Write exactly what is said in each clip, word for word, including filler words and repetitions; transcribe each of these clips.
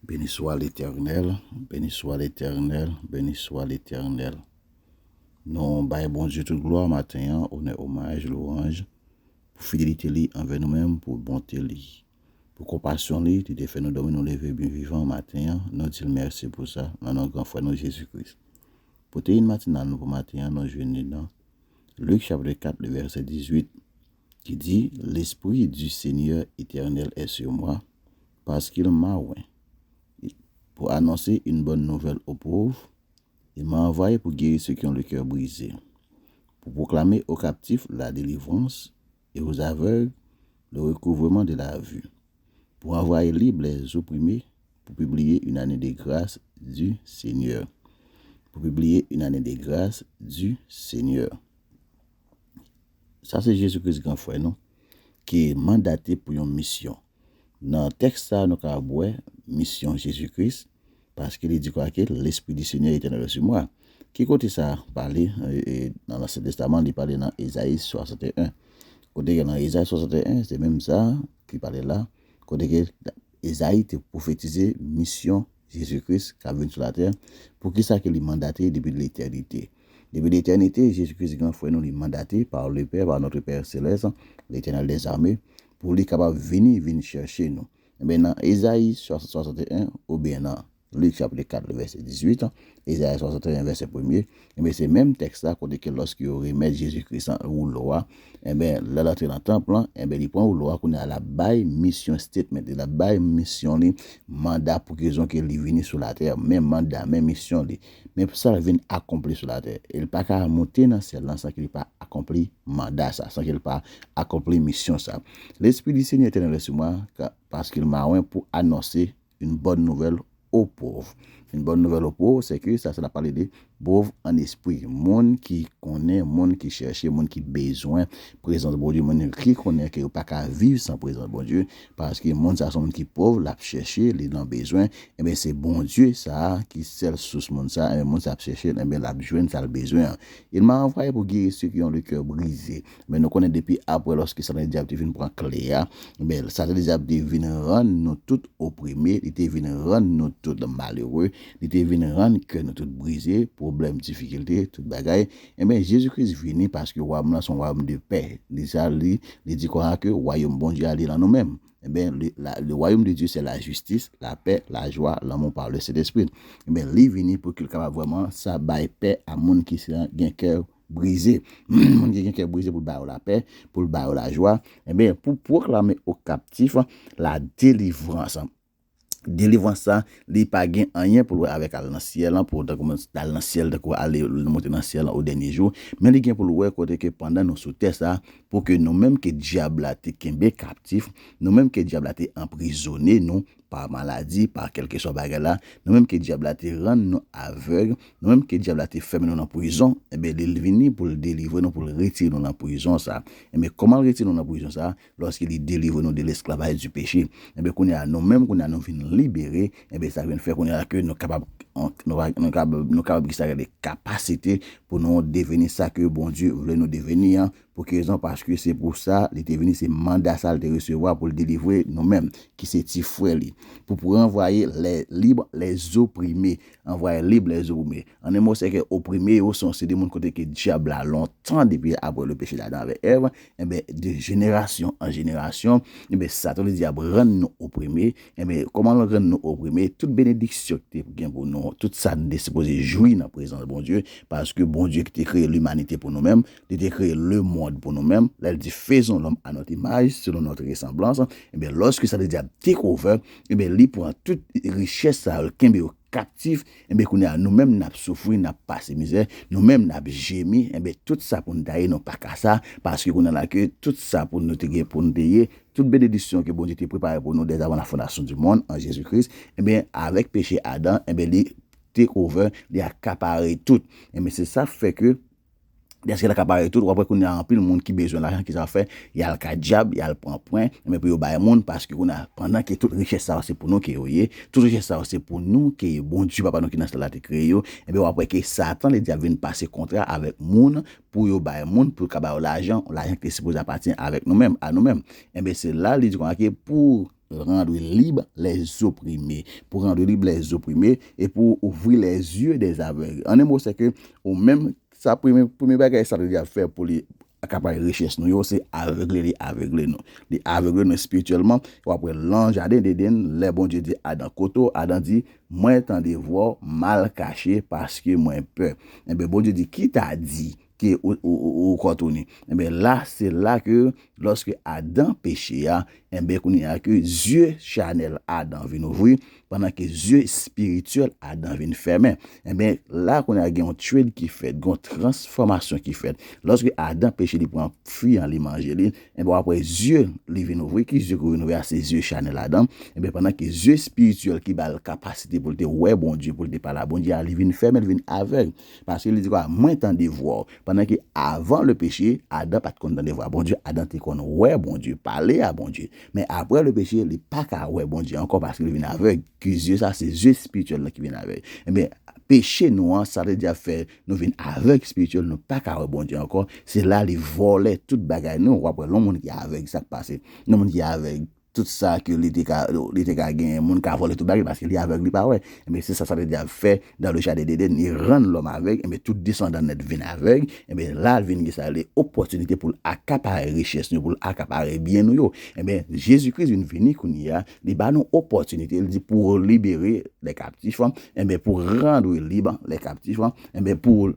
Beni swa Letènèl, beni swa Letènèl, beni swa Letènèl. Nou bay Bondye tout glwa maten an, onè, omaj, lwanj, pou fidelite li anvè nou menm, pou bonte li, pou konpasyon li, li te fè nou dòmi, nou leve byen vivan maten an. Nou di l mèsi pou sa, nan non gran frè nou Jezi Kris. Pwoteyin matinal nou pou maten an, nou jwenn li nan Lik chapit kat, le vèsè dizuit, ki di, L'Esprit du Seigneur éternel est sur moi, parce qu'il m'a oint pour annoncer une bonne nouvelle aux pauvres. Il m'a envoyé pour guérir ceux qui ont le cœur brisé, pour proclamer aux captifs la délivrance et aux aveugles le recouvrement de la vue, pour envoyer libres les opprimés, pour publier une année de grâce du Seigneur. Pour publier une année de grâce du Seigneur. Sa se Jezi Kris, gran frè nou, ki mandate pou yon misyon. Nan tèks sa, nou ka wè misyon Jezi Kris, paske li di kwa ke Lespri di Senyè etènèl sou mwen. Ki kote sa pale? E, e, nan Ansyen Testaman, li pale nan Ezayi swasanteyen. Kote ke nan Ezayi swasanteyen, se menm sa ki pale la. Kote ke Ezayi te pwofetize misyon Jezi Kris k ap vin sou latè. Poukisa ke li mandate depi letènite? Depi letènite, Jezi Kris, gran frè nou, li mandate par le Père, par notre Père céleste, l'Éternel des armées, pou li kapab vini, vin chèche nou. Ebyen, nan Ezayi swasanteyen, oubyen nan Lik chapit kat, vèsè dizuit, Ezayi swasanteyen, vèsè premye, ebyen, se menm tèks la, kote ke lòske yo remèt Jezi Kris an woulo a, ebyen, lè l antre nan tanp lan, ebyen, li pran woulo a, kounye a, l ap bay misyon statement, l ap bay misyon li, manda pou rezon ke li vini sou latè, men manda, men misyon li, men sa l vin akonpli sou latè. E l pa ka monte nan syèl lan san ke li pa akonpli manda sa, san ke li pa akonpli misyon sa. L'Esprit du Seigneur éternel est sur moi, ka- parce qu'il m'a oint pour annoncer une bonne nouvelle aux pauvres. Une bonne nouvelle aux pauvres, se ke sa, se la pale de pòv an espri. Moun ki konnen, moun ki chèche, moun ki bezwen prezans Bondye, moun ki konnen ke yo pa ka viv san prezans Bondye, paske moun sa se yon moun ki pòv, l ap chèche, li nan bezwen, ebyen se Bondye sa a ki sèl sous moun sa a, ebyen moun sa ap chèche, ebyen l ap jwenn sa l bezwen an. Il m'a envoyé pour guérir ceux qui ont le cœur brisé. Men nou konnen depi apre, lòske Satan Dyab te vin pran kle a, men Satan Dyab te vin rann nou tout oprime, li te vin rann nou tout malere, li te vin rann kè nou tout brize, pwoblèm, difikilte, tout bagay. Ebyen, Jezi Kris vini paske wayòm lan se yon wayòm de pè. Li sa, li, li di konsa ke wayòm Bondye a li nan nou menm. Ebyen, le, la, le royaume de Dieu, c'est la justice, la paix, la joie, l'amour par le Saint-Esprit. Ebyen, li vini pou ke l kapab vrèman sa bay pè a moun ki se gen kè brize. Moun ki gen kè brize pou l ba yo lapè, pou l ba yo lajwa. Ebyen, pou pwoklame o kaptif la delivrans. Delivrans sa, li pa gen anyen pou l wè avèk al nan syèl lan, pou tankou al nan syèl, tankou ale monte nan syèl lan o dènye jou. Men li gen pou l wè kote ke pandan nou sou tè sa, pou ke nou menm ke dyab la te kenbe kaptif, nou menm ke dyab la te anprizone nou, pa maladi, pa kèlkeswa bagay la, nou menm ke dyab la te rann nou avèg, nou menm ke dyab la te fèmen nou nan prizon, ebyen, li vini pou l delivre nou, pou l retire nou nan prizon sa. Ebyen, kòman l retire nou nan prizon sa? Lòske li delivre nou de lesklavaj di peche. Ebyen, kounye a, nou menm, kounye a, nou vin libere, ebyen, sa vin fè kounye a ke nou kapab, nou, nou kapab, nou kapab gen sa rele kapasite pou nou deveni sa ke Bondye vle nou deveni an, Pou ki rezon? Paske se pou sa li te vini, se manda sa li te resevwa pou l delivre nou menm, ki se ti frè li. Pou, pou ranvwaye les libres, les opprimés. Ranvwaye lib les opprimés. An en mo, se ke oprime yo, se, se de moun kote ke dyab la lontan, depi apre le péché d'Adam avèk Èv, enben, de jenerasyon an jenerasyon, enben, Satan li di ap rann nou oprime. Enben, kòman l rann nou oprime? Tout benediksyon ki te gen pou nou, tout sa nou te sipoze jwi nan prezans Bondye, paske Bondye ki te kreye limanite pou nou menm, Li te kreye lemonn pou nou menm. Lè l di, Faisons l'homme à notre image, selon notre ressemblance. Ebyen, lòske sa te di ap take over, ebyen, li pran tout richès sa yo, l kenbe yo kaptif, ebyen, kounye a, nou menm, n ap soufri, n ap pase mizè, nou menm, n ap jemi, ebyen, tout sa pou nou ta ye, nou pa ka sa, paske kounye a la ke tout sa pou nou te gen, pou nou te ye, tout benediksyon ke Bondye te prepare pou nou dèzavan la fondasyon di monn, an Jezi Kris, ebyen, avèk peche Adan, ebyen, li take over, li akapare tout. Ebyen, se sa fè ke, Dèske l akapare tout, w ap wè kounye a anpil moun ki bezwen lajan, ki sa fè, y al kay dyab, y al pran pwen, enben pou yo bay moun, paske kounye a, pandan ke tout richès sa yo se pou nou ke yo ye, tout richès sa yo se pou nou ke Bondye Papa nou ki nan syèl la te kreye yo, enben w ap wè ke Satan, li di ap vin pase kontra avèk moun, pou yo bay moun, pou yo ka ba yo lajan, lajan ki te sipoze apatyen avèk nou menm, a nou menm. Enben se la, li di konsa ke pou rendre libres les opprimés, pour rendre libres les opprimés et pour ouvrir les yeux des aveugles. En un mot, c'est que ou menm, sa premye, premye bagay Satan ap fè pou li akapare richès nou yo, se avegle li, avegle nou. Li avegle nou espirityèlman. W ap wè lan jaden Deden, lè Bondye di Adan, kote w, Adan di, mwen tande vwa w, m al kache paske mwen pè. Enben, Bondye di, ki ta di ke ou, ou, ou, ou kò tounen? Enben, la, se la ke, lòske Adan peche a, enben, kounye a ke zye chanèl Adan vin ouvri, pandan ke zye espirityèl Adan vin fèmen. Enben, la, kounye a gen yon trade ki fèt, gen yon transfòmasyon ki fèt. Lòske Adan peche, li pran fwi an, li manje li, enben, w ap wè zye li vin ouvri. Ki zye ki vin ouvri a? Se zye chanèl Adan. Enben, pandan ke zye espirityèl ki ba l kapasite pou l te wè Bondye, pou l te pale a Bondye a, li vin fèmen, li vin avèg. Paske li di kwa, mwen tande vwa w. Pandan ke avan le peche, Adan pa t konn tande vwa Bondye, Adan te konn wè Bondye, pale a Bondye. Men apre le peche, li pa ka wè Bondye ankò paske li vin avèg. Ki zye sa? Se zye espirityèl lan ki vin avèg. Enben, peche nou an, sa vle di ap fè nou vin avèg espirityèl, nou pa ka wè Bondye ankò. Se la li vòlè tout bagay nou. W ap wè lè yon moun ki avèg, sa k pase? Yon moun ki avèg, tout sa ke li te ka, li te ka genyen, moun ka vòlè tout bagay paske li avèg, li pa wè. Enben, se sa sa vle di ap fè dans le jardin d'Éden, li rann lòm avèg, enben, tout desandan nèt vin avèg, enben, la, l vin gen sa rele opòtinite pou l akapare richès nou, pou l akapare byen nou yo. Enben, Jezi Kris vin vini kounye a, li ba nou opòtinite, li di pour libérer les captifs, enben, pour rendre libres les captifs, enben, pour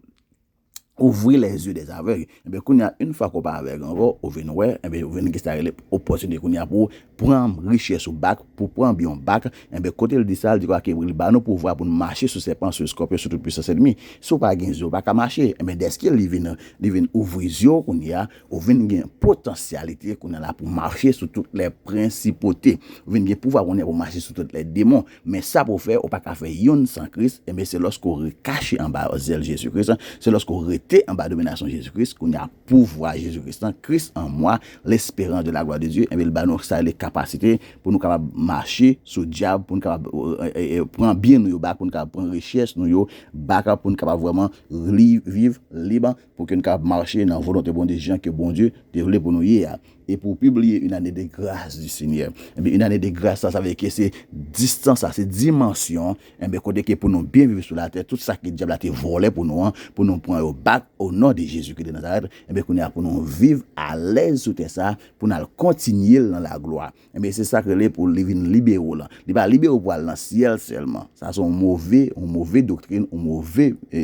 ouvrir les yeux des aveugles. Enben, kounye a, yon fwa ke w pa avèg ankò, ou vin wè, enben, ou vin gen sa rele opòtinite kounye a pou pran richès ou back, pou pran byen w back. Enben, kote l di sa, l di kwa ke li ba nou pouvwa pou n mache sou sèpan, sou eskòpyon, sou tout pwisans ènmi. Si w pa gen zye, w pa ka mache. Enben, dèske li vin, li vin ouvri zye w kounye a, ou vin gen potansyalite kounye a la pou mache sou tout lè prensipote. Ou vin gen pouvwa kounye a pou mache sou tout lè demon. Men sa pou w fè, ou pa ka fè youn san Kris. Enben, se lòske w rekache anba zèl Jezi Kris, se lòske w rete anba dominasyon Jezi Kris, kounye a pouvwa Jezi Kris lan, Christ en moi, l'espérance de la gloire de Dieu, enben, l ba nou sa rele kapasite pou nou kapab mache sou dyab, pou nou kapab, e, e, e, pran byen nou yo back, pou nou kapab pran richès nou yo back, pou nou kapab vrèman li, viv lib, pou ke nou kapab mache nan volonte Bondye, jan ke Bondye te vle pou nou ye a. E pou pibliye une année de grâce du Seigneur. Enben, une année de grâce, sa, sa vle di ke se distans, sa, se dimansyon, enben, kote ke pou nou byen viv sou latè, tout sa ke dyab la te vòlè pou nou an, pou nou pran yo back, au nom de Jésus ki de Nazareth, enben, kounye a pou nou viv alèz sou tè sa, pou n al kontinye l nan laglwa. Enben, se sa k rele pou li vin libere w lan. Li pa libere w pou al nan syèl sèlman. Sa se yon move, yon move doktrin, yon move, e, e,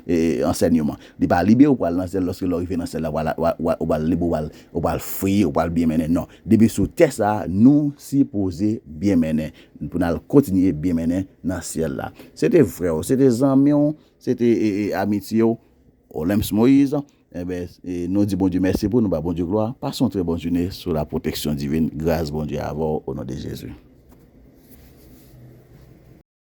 e, e, ansèyman. Li pa libere w pou al nan syèl, lòske lè w rive nan syèl la, w al, w al, w al, w al lib, w al, w al fri, w al byen mennen. Non. Depi sou tè sa, nou sipoze byen mennen. Pou n al kontinye byen mennen nan syèl la. Se te frè w, se te zanmi w, se te, e, e, amitye w, Olems Moïse. Enben, e, nou di Bondye mèsi pou nou, ba Bondye glwa. Pase yon trè bòn jounen sou la pwoteksyon divin. Gras Bondye avè w, o non de Jezi.